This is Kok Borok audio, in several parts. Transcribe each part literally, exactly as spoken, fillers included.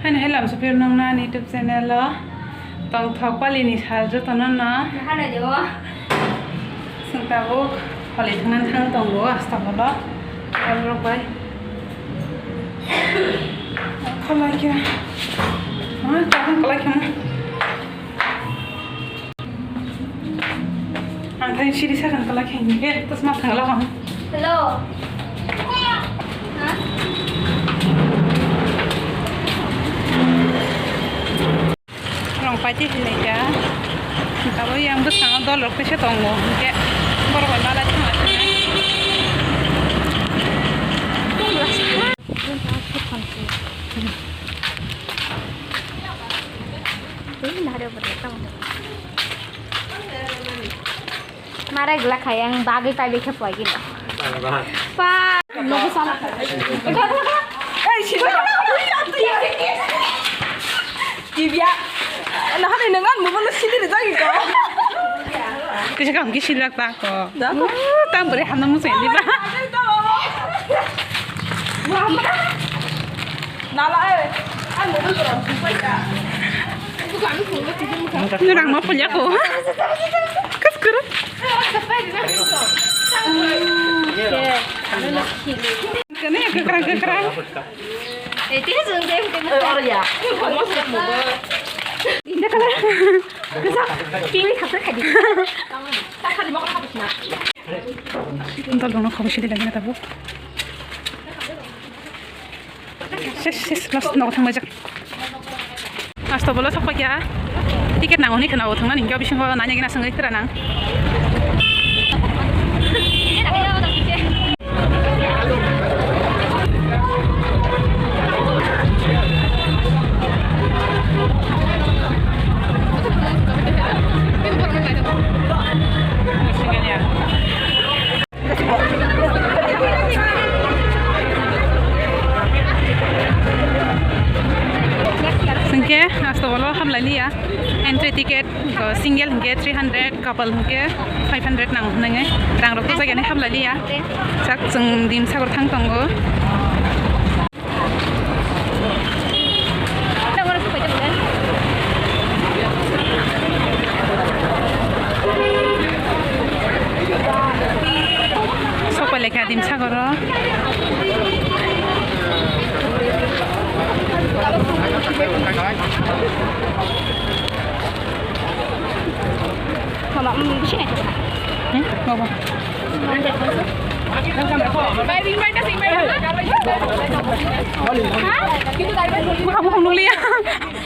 Haino hello, ang Sofia, nong nani YouTube channel o tongthok pali ni sal joto no no. Hano de o. Sung tabuk holi thangna thang tongo hasta holo. Aborok bai. Kholai khe. Ma, kaham kholai khe. Ang thani siri sakang kala khe hini khe, tas ma thang la kang. Hello. Ha? Rong paiti hinai kha. Tabo yang bwskango dol rok teisa tongo. Hingke borok bai malai thang asina. Marai gula khai ang bagwi pai bekhe poi gino. Pa. Nogo sala. Ei, sila. Tibia. Nahani nang an mubo sili rijak ko. Kisa kam kisi lak ta ko. Da ko. Tam bari hamna musa ini ba. Mama. Nala, eh, ang mobile ko rang supai ka. Nurang ma punya ko. Kas kuru. Kene kekrang kekrang. Eh, tiga sung deh, tiga. Oh ya. Indah kalau. Kesak. Pilih satu tadi. Tak ada mau apa sih? Entar dong, no, kamu sih lagi na tabuk. Ses, ses, last no thang majak. Hasta bolo sok paikha. Ticket nango ni khna o thangna ningyo bisingo nanya gina sangwi tira nang. Hingke hasta bolo hamlailiya, entry ticket, single hingke three hundred, couple hingke five hundred nang hwnwi rang rok to jaga ni hamlailiya. Sak chwng dim sagor thang tongo. Sok pai lekha dim sagoro. Mama, mm, sini. Hmm? Mama.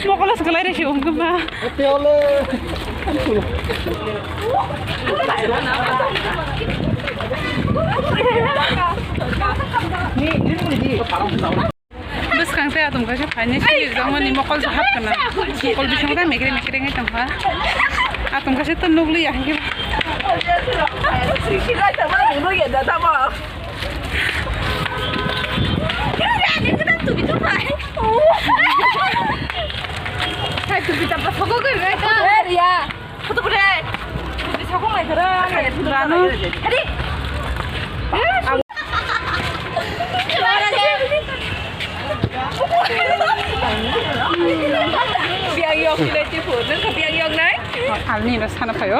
Mokolo sekelai resi ungkuma. Bwskang tei atom kaisa phainai sijak jakmani mokol se hap kana. Mokol bisingo tei mekre mekre wngwi tongkha. Atom kaisa to nukliya hinkhe. Hai, tupi tapa sokogwi rwkha. Photo photo. Bisa kong lai kara. Rano. Hadi. Biang yok ni leti pho. Nang ka biang yok nai? Alni no sana phayo.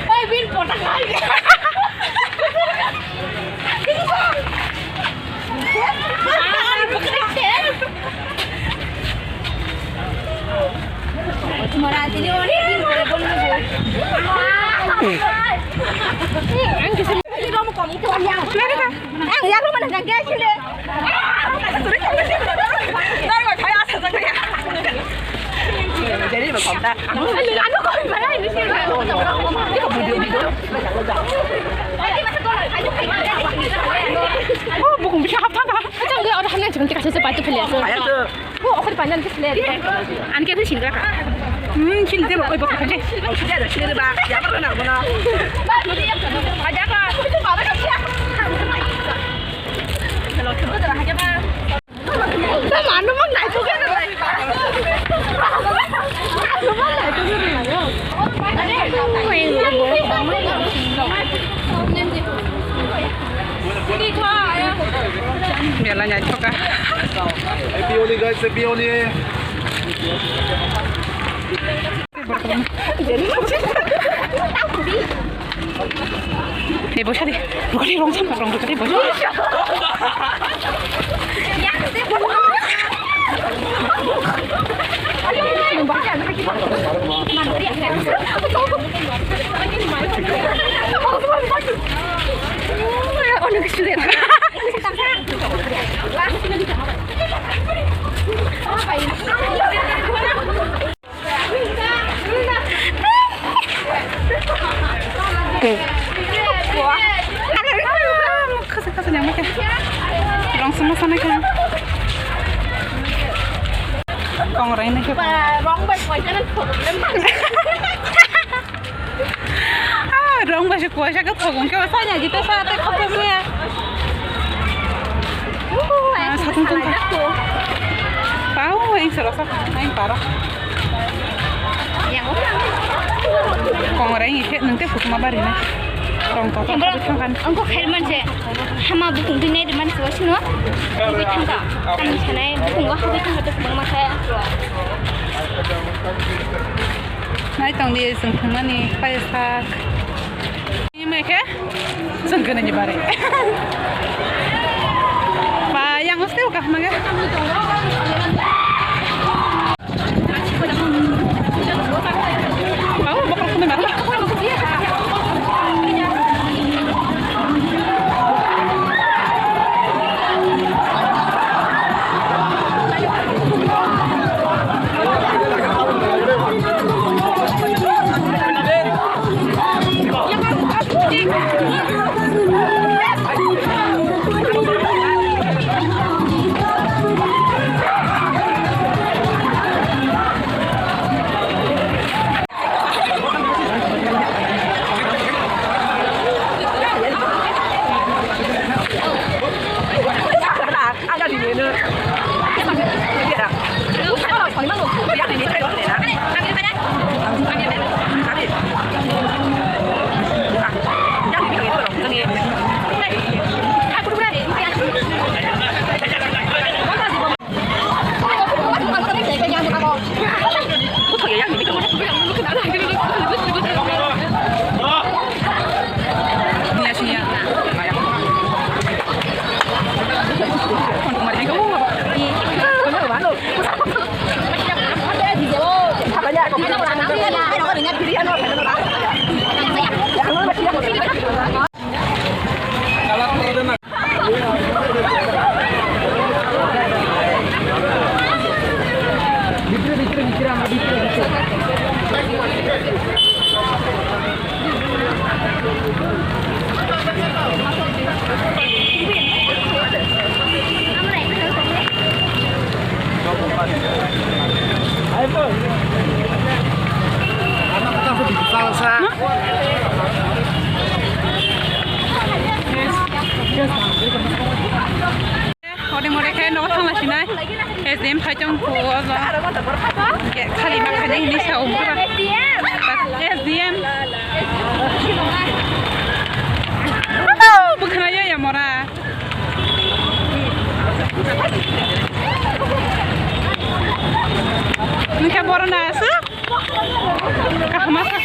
Oi, bin pota khai. Bukung bisa hap thangkha. Oro hamya chikon tika sese paitu phele. Bo okhor panjan ke phele. Anke phele singra ka. Hmm, singra ba oi bokha phele. Singra ba ya ba na ba na. Aja ka. Hello, coba dah aja ba. Manu mang nai tu kan. Manu mang nai tu kan. Bela nyai thoka. Happy Holi, guys, Happy Holi. Ni bosa di. Rong sam rong di bosa. Khasa khasa nyama khe. Rong sama sana khe. Kong rai na khe. Rong bai koi jana problem. Ah, rong bai se kuaisa khe thogong khe sanya jita sa te khokhe maya. Ah, satung tong kha. Pau, ang sero sa, ang paro. Kong rai ni khe nung te khukma bari na. Rong to to thang kan. Ang ko khair man se. Hama bukung twi nai rwmani se wasino. Habwi thangkha. Ani sanai bukungo habwi thangkha tei kwbangma khe. Nai tong di chwng thangmani paisa sak. Ime khe chwng gwnani bare. Ba yang uste uka hwnage. Ode mode khe nogo thangla sinai. S D M phai tong kho obo. Ke khali ma khani hinwi sa um khe ba. S D M. Bwkhana ya ya mora. Nungkha borona aswk. Kaham aswk.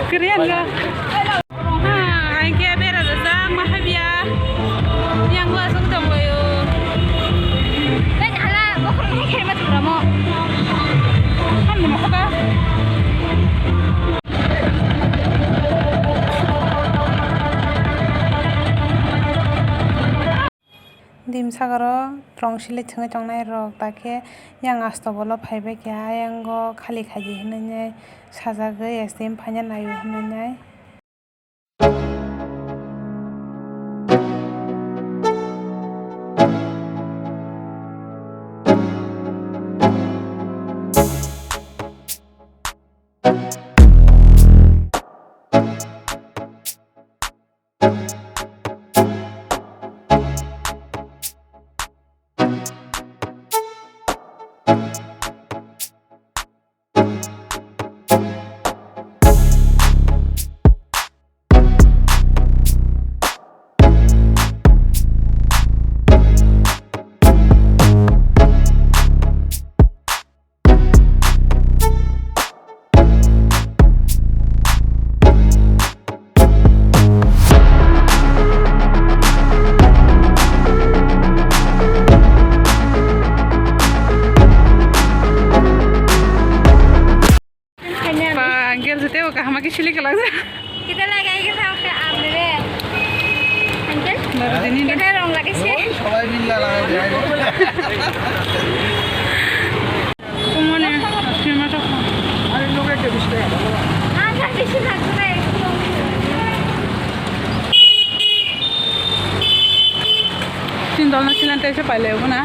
Korean ga. Ha, hai khe bera rwjak ma hai biya. Yang bo aswk tongbaio. Tei hala bokhorok ni khe ma thwramo. Hamni mokho ba. Dimsagoro rong sili thwngwi tongnai rok, dakhe yang asto bolo phaibai kha, ayango khali khaidi hinwi sajagwi S D M phaina naio hinwi. Lagi sili kelang. Kita lagi aja sama ke ambil. Uncle? Baru ini. Kita rong lagi sih. সবাই মিলে লাগাই দেয়। Kumane, sima to. আরে লোকে একটা বিশ টাকা ভালো লাগে। আচ্ছা, বেশি লাগবে না, একটু। Tin dolna silan tei se pailai bo na.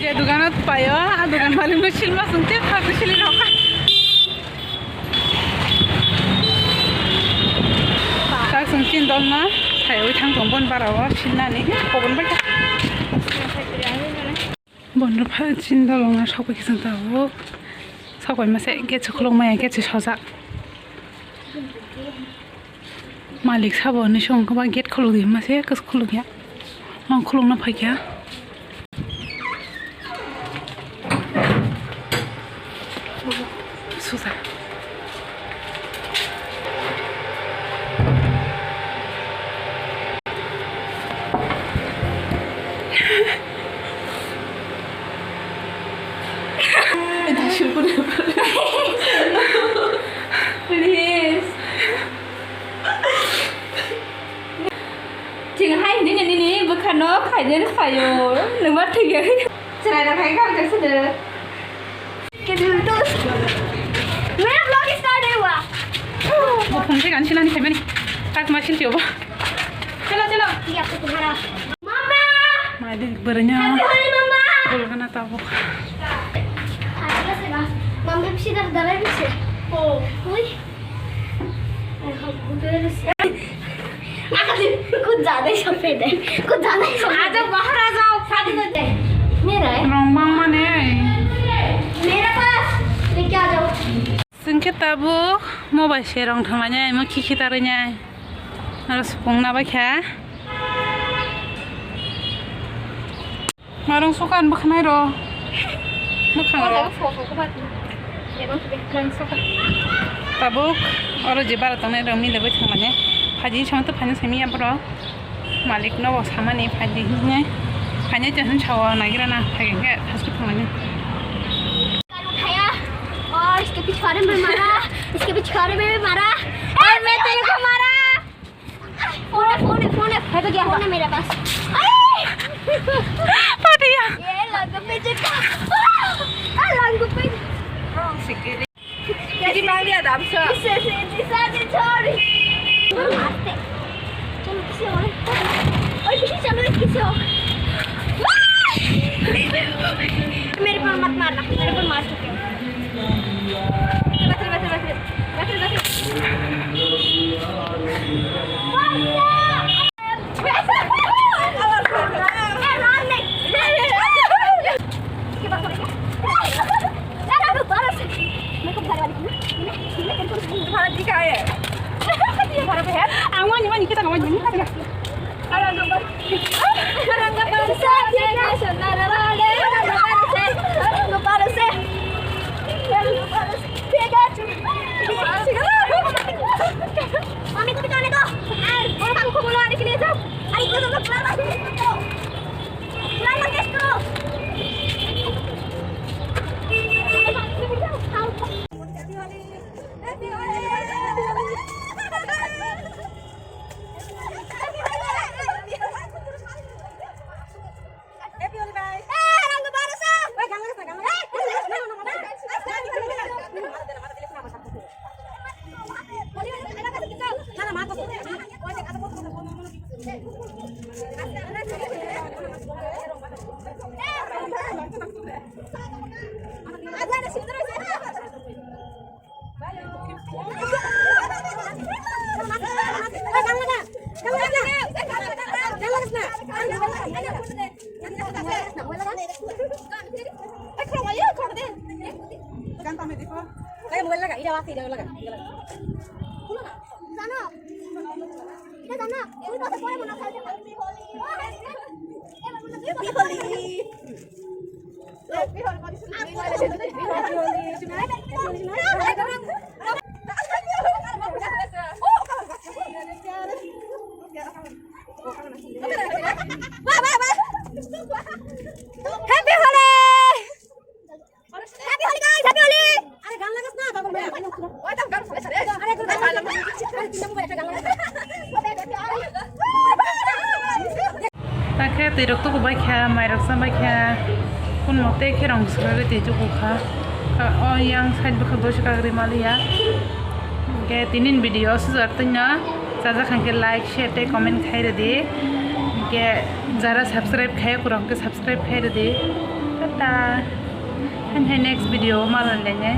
Je dogano paio, a dogan malik no silma sung te phak sili rok. Tak sung tin dolna saiwi thang tong bon bara o silnani kobon bai. Bonrok pha chini dolong no sokpai khe chwng tabuk. Sokpai mase gate se khuluk maya, gate se sojak. Malik sabo hinwi song khe ba gate khuluk di mase kwchwk khuluk ya. Ang khuluk no phaikha. Susa. Please. Chwng hai nini nini bwkhano khaijani khaio. Nungma thwiya. Chwrairok hai kha jesa de. Ke dul tus. Mera vlog start hai hua. Bo phone se gan silani khaimani. Tak ma sil tio bo. Chalo, chalo. Ye aapko tumhara. Mama. Ma di berenya. Happy Holi, Mama. Bol kana tabo. Aapko se ba. Mama pisi dar darai pisi. Oh. Ui. कुछ ज्यादा ही सफेद है, कुछ ज्यादा ही सफेद है। आ जाओ, बाहर आ जाओ, शादी करते हैं। मेरा है। Rong bangmani. मेरा पास लेके आ जाओ। Chwng khe tabuk mobile se rong thanglainai, mo khikhita rwnai. Aro supung na bai kha. Marung sukan bwkhanai ro. Bwkhang ro. Tabuk oro je bara tongnai rok mile bai thangmani. Phaidi samto phaino simi aboro. Malik no bo samani phaidi hinwi. Phainai to hin sawo nagira na phai khe thaske thangmani. उठाया और इसके पिछवाड़े में मारा, इसके पिछवाड़े में भी मारा और मैं तेरे को मारा। फोन है, फोन है, फोन है। है तो क्या? फोन है मेरे पास। अरे! फट गया। ये लंगू पे चिपका। आ, लंगू पे। Hindi mang dia damsa. इससे, इससे, इससे, इससे छोड़। मारते। चलो, किसी और। ओए, पीछे चलो, किसी और। मेरे पर मत मारना, मेरे पर मार चुके हो। Mami, tú pítame dos. Ay, por favor, ¿cómo lo haré que le echas? Ay, no, no, no, claro, claro, claro, esto. Takhe twi rok tuku bai kha, mai rok cha bai kha, kun mo tei khe rong swkagwi twi tuku kha. Kha o yang side bwkha bosi kagri maliya. Hwnkhe tinin video o sujar twino chajak kha khe like, share tei comment khai rwdi. Hwnkhe jara subscribe khai kwrwng khe subscribe khai rwdi. Tata. Hain hai next video o malai lainai.